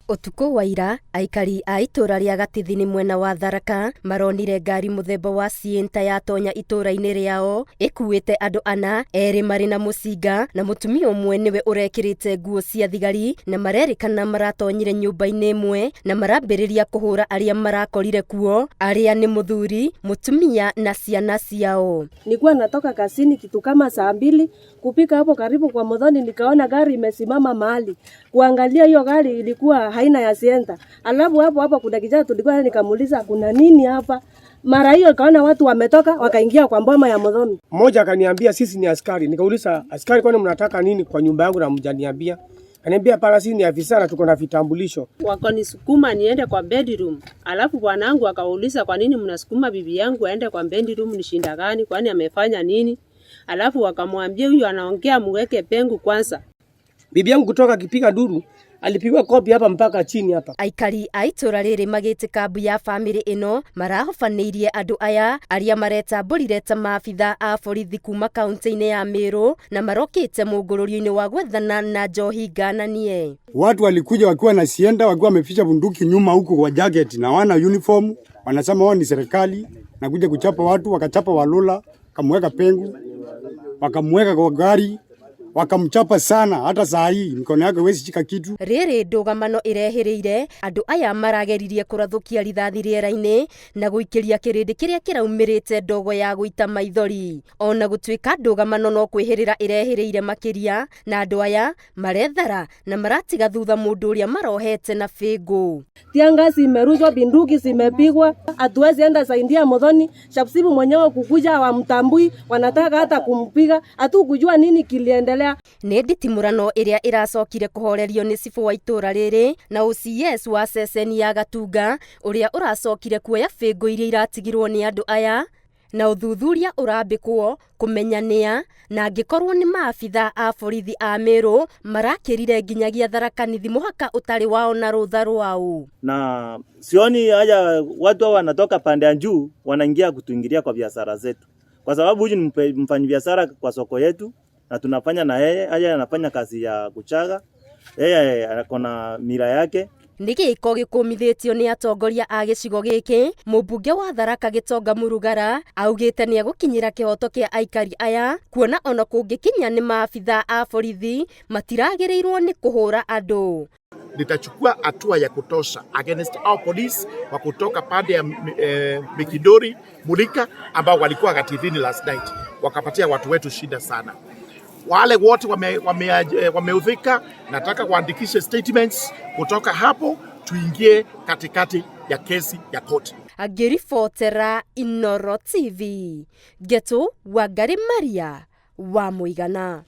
Ũtukũ wa ira, aikari a itũra rĩa Gatithini mwena wa Tharaka maronire ngari mũthemba wa Sienta yatonya itũra-inĩ rĩao ĩkuĩte andũ ana, erĩ marĩ na mũcinga na mũtumia ũmwe nĩwe ũrekĩrĩte nguo cia thigari na marerĩkana maratonyire nyũmba-inĩ ĩmwe na marambĩrĩria kũhũra arĩa marakorire kuo, arĩa nĩ mũthuri, mũtumia na ciana ciao. Nilikuwa natoka kazini kitu kama saa 2, kupika hapo karibu kwa Muthoni, nikaona gari imesimama mahali. Kuangalia hiyo gari ilikuwa haina ya Sienta. Alafu hapo hapo kuna kijana tulikuwa, nikamuuliza kuna nini hapa. Mara hiyo nikaona watu wametoka wakaingia kwa boma ya Muthoni. Mmoja akaniambia sisi ni askari. Nikauliza, "Askari, kwani mnataka nini kwa nyumba yangu na mjaniambia?" Akaniambia, "Hapana, sisi ni afisa na tuko na vitambulisho." Wakanisukuma niende kwa bedroom. Alafu bwanangu akauliza, "Kwa nini mnasukuma bibi yangu aende kwa bedroom? Ni shinda gani? Kwani amefanya nini?" Alafu wakamwambia, "Huyu anaongea, muweke pengu kwanza." Bibi yangu kutoka akipiga nduru, alipigwa kopi hapa mpaka chini hapa. Aikari a itũra rĩrĩ magĩte kambu ya bamĩrĩ ĩno marahobanĩirie andũ aya arĩa maretambũrire ta maabitha a borithi kuma kaunti-inĩ ya Meru na marokĩte mũngũrũrio-inĩ wa gwethana na njohi ngananie. Watu walikuja wakiwa na Sienta, wakiwa wameficha bunduki nyuma huku kwa jacket na wana uniform, wanasema wao ni serikali na kuja kuchapa watu, wakachapa Walula, wakamweka pengu, wakamweka kwa gari, wakamchapa sana. Hata saa hii mikono yake huwezi shika kitu. Rĩrĩ ndũgamano ĩrehĩrĩire andũ aya marageririe kũrathũkia rithathi rĩera-inĩ na gũikĩria kĩrĩndĩ kĩrĩa kĩraumĩrĩte ndogo ya gũita maithori. Ona gũtuĩka ndũgamano no kwĩhĩrĩra ĩrehĩrĩire makĩria na andũ aya marethara na maratiga thutha mũndũ ũrĩa marohete na bĩngũ. Teargas imerushwa, bunduki zimepigwa, hatuwezi enda saidia Muthoni. Sub-chief mwenyewe kukuja hawamtambui, wanataka hata kumpiga, hatukujua nini kiliendelea. Nĩ nditimũrano ĩrĩa ĩracokire kũhorerio nĩ cibũ wa itũra rĩrĩ na OCS wa ceceni ya Gatunga ũrĩa ũracokire kuoya bĩngũ iria iratigirwo nĩ andũ aya na ũthuthuria ũrambĩkwo kũmenya nĩa na angĩkorwo nĩ maabitha a borithi a Meru marakĩrire nginyagia Tharaka Nithi mũhaka ũtarĩ wao na rũtha rwao. Na sioni haja watu hao wanatoka pande ya juu wanaingia kutuingilia kwa biashara zetu, kwa sababu huyu ni mfanyabiashara kwa soko yetu na tunafanya na yeye. Haya anafanya kazi ya kuchaga, yeye ako na mila yake. Nĩ gĩko gĩkũmithĩtio nĩ atongoria a gĩcigo gĩkĩ. Mũmbunge wa Tharaka Gĩtonga Mũrugara augĩte nĩ egũkinyĩra kĩhoto kĩa aikari aya kuona ona kũngĩkinya nĩ maabitha a borithi matiragĩrĩirwo nĩ kũhũra andũ. Nitachukua hatua ya kutosha against our police wa kutoka pande ya Mikinduri Mulika ambao walikuwa Gatithini last night, wakapatia watu wetu shida sana. Wale wote wameudhika, nataka waandikishe statements kutoka hapo, tuingie katikati ya kesi ya koti. Angĩribotera Inooro TV, Ngetu Wangari Maria wa Mũigana.